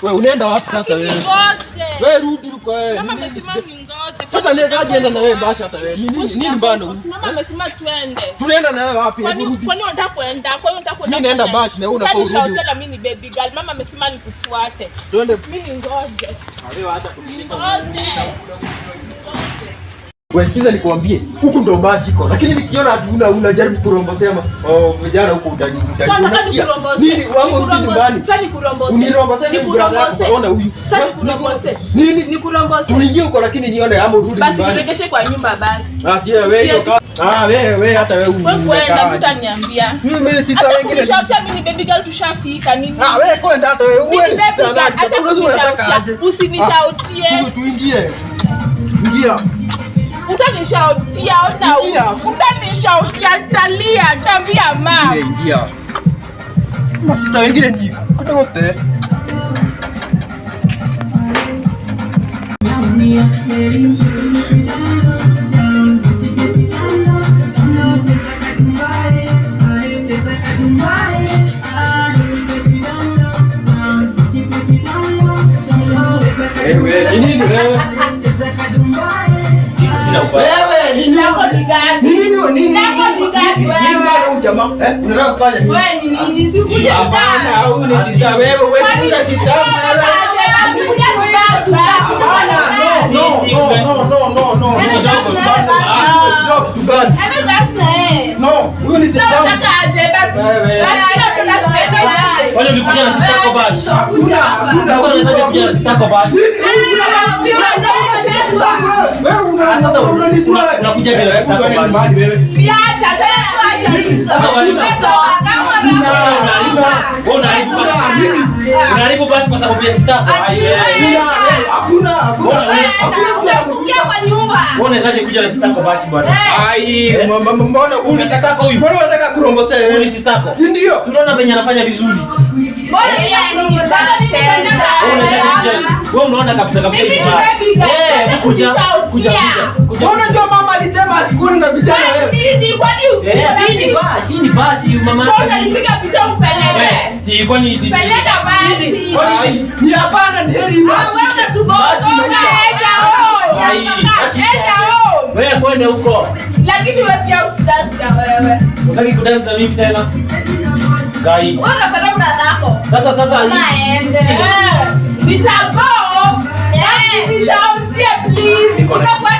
Wewe unaenda wapi sasa wewe? Ngoje. Wewe rudi huko wewe. Mama amesema ningoje. Sasa ni aje enda na wewe basha hata wewe. Nini nini mbano? Mama amesema twende. Tunaenda na wewe wapi? Hebu Kwani rudi. kwani unataka kuenda? Kwani unataka kuenda? Mimi naenda bash na wewe unafaa urudi. Kwani mimi ni baby girl. Mama amesema nikufuate. Twende. Mimi ningoje. Wewe acha kunishika. Ngoje. Wewe sikiza nikwambie, huku ndo bashi iko. Lakini nikiona ati unajaribu kurombosema, oh vijana huko utani utani. Sasa nataka Unasikia? nikurombose. Nini wangu rudi nyumbani? Sasa nikurombose. Unirombose mimi brother yako ona huyu. Sasa nikurombose. Nini? Nikurombose. Tuingie huko lakini nione ama urudi Basi nyumbani. niregeshe kwa nyumba basi. Ah, si wewe hiyo. Ah, wewe wewe hata wewe Wewe kuenda utaniambia. Mimi sista Acha wengine. kunishautia mimi ni baby girl tushafika nini? Ah, wewe kwenda hata wewe Mimi uwe ni ni baby sister girl. nani? Acha Unaweza unataka aje? kunishautia. Usinishautie. Ah, tuingie. Ingia. Utanishautia ona. Ingia. Utanishautia talia tambia mama. Ingia, ingia. Masista wengine ni kutoka. Wewe, ni nini wewe? Sina ubaya. Wewe, ni Shida yako ni gani? Ni nini nini? Shida yako ni gani Nini wewe? bado huyu jamaa? Eh, unataka kufanya nini? Wewe ni nini? Si ukuje Hapana, mtaa. huyu ni sister wewe, wewe ni sister wewe. Hapana, no, no, no, no, no, no, no. Kidogo, Ah, kidogo, kitu gani? No, huyu ni sister. Kwani ulikuja na sister yako bash? Hakuna, hakuna. Sasa unawezaje kuja na sister yako bash? Wewe una Sasa unanijua wewe. unakuja bila sister yako bash. Nyumbani wewe. Sasa walimu. Wewe unaharibu bash. Unaharibu bash kwa sababu ya sister yako. Ai, wewe. Hakuna, hakuna. Wewe unawezaje kuja na sister yako bash bwana? Ai, mbona Huyu ni sister yako huyu. Mbona unataka kurombosea Huyu wewe? ni sister yako. Si ndio? Si unaona venye anafanya vizuri? Wewe unawezaje kuja? Wewe unaona kabisa kabisa Mimi ni hivi. baby girl. Eh, Acha kuja kunishautia. kuja kuja. Mbona unajua mama alisema asikuni na vijana wewe? Eh, si ni bash, hii ni bash mama. Eh, si kwani si Peleka basi. Kwani Ni hapana, ni heri basi. wewe kwende huko. Lakini wewe pia usidance na wewe. Unataka kudance na mimi tena? Gai. Wewe unapata brother yako. Sasa sasa Nitago. Nishautie please. Utakuwa